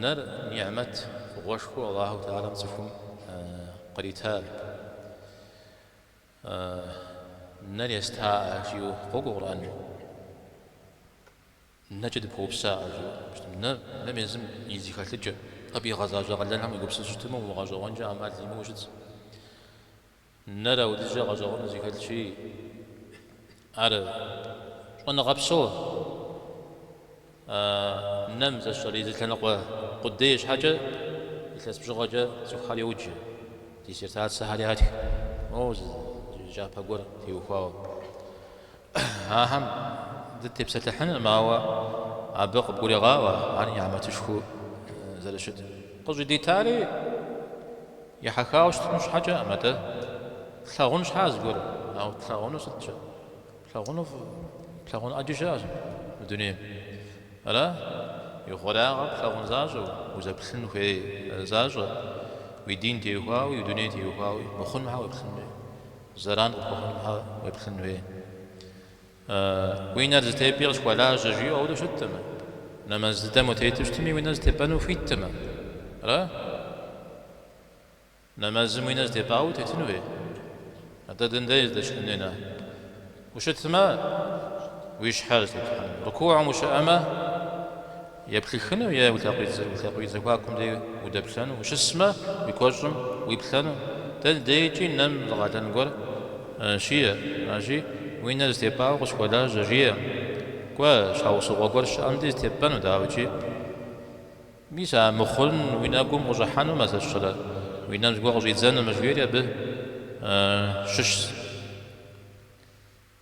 Нэр нигьмэт фӏыгъуэшхуэу Аллаху Тэхьэлам цӏыхум кърита. Нэр естаӏэ жиӏэу къокӏуэ Къурӏэным. Нэкӏэ дыпхуэупсаӏэ жиӏэу. Нэ, нэм езым и зэхэлъыкӏэ, абы игъэзащӏэ къалэнхэм уегупсысу щытмэ, умыгъэщӏэгъуэнкӏэ ӏэмал имыӏэу щытщ. Нэр ауэдизкӏэ гъэщӏэгъуэну зэхэлъщи, ар щӏэныгъэ псо нэм зэщӏэри зы лъэныкъуэ къудей щхьэкӏэ илъэс бжыгъэкӏэ цӏыхухэр йоджэ, диссертацэхэр ятх, моуэ зы кӏапэ гуэр теухуауэ. Ахэм дытепсэлъыхьынкъым, ауэ абы къыбгурегъаӏуэ ар нигьмэтышхуэу зэрыщытыр. Къыщӏыдитари ехьэхауэ щытын щхьэкӏэкъым, атӏэ тлъагъун щхьа зыгуэр, ауэ тлъагъуну сыт щыӏэ? Плъагъуну плъагъун ӏэджи щыӏэщ мы дунейм. Ара? Ихъуреягъыр плъагъун защӏэу, узэплъын хуей защӏэ, уи дин теухуауи, уи дуней теухуауи, мыхъунхьэ уеплъын хуей. Зэран къыпхуэхъунхьэ уеплъын хуей. Уи нэр зытепӏи къысхуэлажьэ жиӏэу ауэдэу щыттэмэ. Нэмэз дыдэм утету щытми, уи нэр зытепӏэну хуиттэмэ. Ара? Нэмэзым уи нэр зытепӏауэ утетын хуей? Атӏэ дэнэ дей здэщыӏэн хуей нэр? Ущытмэ, уи щхьэр зытеплъхьэну. Рукугьым ущыӏэмэ, Еплъыхыну е уи лъакъуитӏ зэхуакум дей удэплъэну, ущысмэ, уи куэщӏым уиплъэну, дэнэ дейкӏи нэм зы къалэн гуэр щиӏэ, аращи, уи нэр зытепӏауэ къысхуэлажьэ, жиӏэ. Кӏуэ, щхьэусыгъуэ гуэр щыӏэм дей зытепӏэну, дауикӏи. Мис а мыхъун уи нэгум къыщӏыхьэнумэ, сэ сщӏэрэ, уи нэм зыгуэр къыщӏидзэнумэ, жиӏэри абы щыщщ.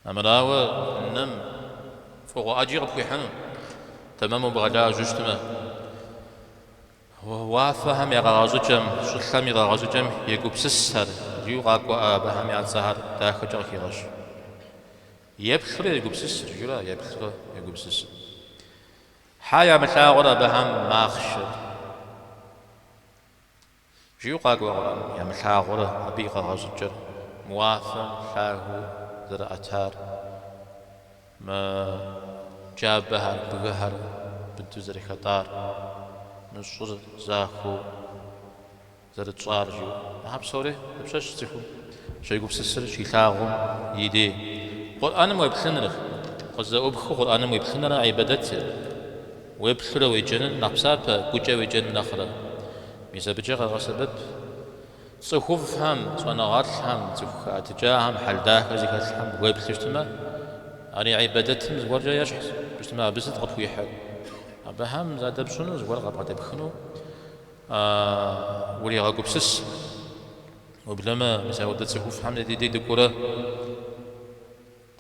Армырауэ нэм фӏыгъуэ ӏэджи къыпхуихьыну, тэмэму бгъэлажьэу щытмэ. Уафэхэм я къэгъэщӏыкӏэм, щӏылъэм и къэгъэщӏыкӏэм егупсысхэр, жиӏэу къакӏуэӏэ абыхэм я цӏэхэр дахэкӏэ къыхегъэщ. Еплъурэ егупсысыр, жиӏэурэ еплъурэ егупсысыр. Хьэ ямылъагъурэ абыхэм махъшэр. Жиӏэу къакӏуэ Къурӏэным, ямылъагъурэ абы и къэгъэщӏыкӏэр, мы уафэм лъагэу зэрыӏэтар, мы джабэхэр, бгыхэр быдэу зэрыхэтӏар, мы щӏыр захуэу зэрытщӏар, жиӏэу. Ахэр псори дапщэщ цӏыхум щегупсысыр, щилъагъум и дей. Къурӏэным уеплъыныр, къызэӏупхыу Къурӏэным уеплъыныр гьибадэт. Уеплъурэ уеджэныр нэхъ псапэ, гукӏэ уеджэным нэхърэ. Мис абыкӏэ къэгъэсэбэп. Цӏыхуфӏхэм, щӏэныгъэлӏхэм, цӏыху хэӏэтыкӏахэм, хьэл дахэ зыхэлъхэм уеплъу щытмэ, ари гьибадэтым зыгуэркӏэ ещхьщ. Щытмэ, абы сыт къыпхуихьыр? Абыхэм задэпщӏыну, зыгуэр къабгъэдэпхыну урегъэгупсыс. Уеблэмэ, мис апхуэдэ цӏыхуфӏхэм дей дей дыкӏуэрэ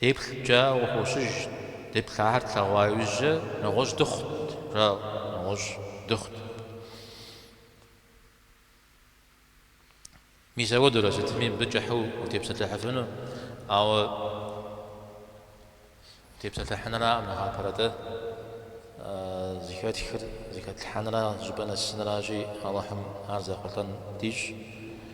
Деплът жаӏэу къыхощыж, деплъахэр тлъэгъуа иужькӏэ нэгъуэщӏ дыхъут, жаӏэу, нэгъуэщӏ дыхъут. Мис апхуэдэурэ сытми мыбы кӏыхьу утепсэлъыхьыфыну, ауэ тепсэлъыхьынракъым нэхъапэр, атӏэ зэхэтхыр зыхэтлъхьэнра, зыщӏыпӏэ нэсынращи, Алыхьым ар зэхъулӏэн дищӏ.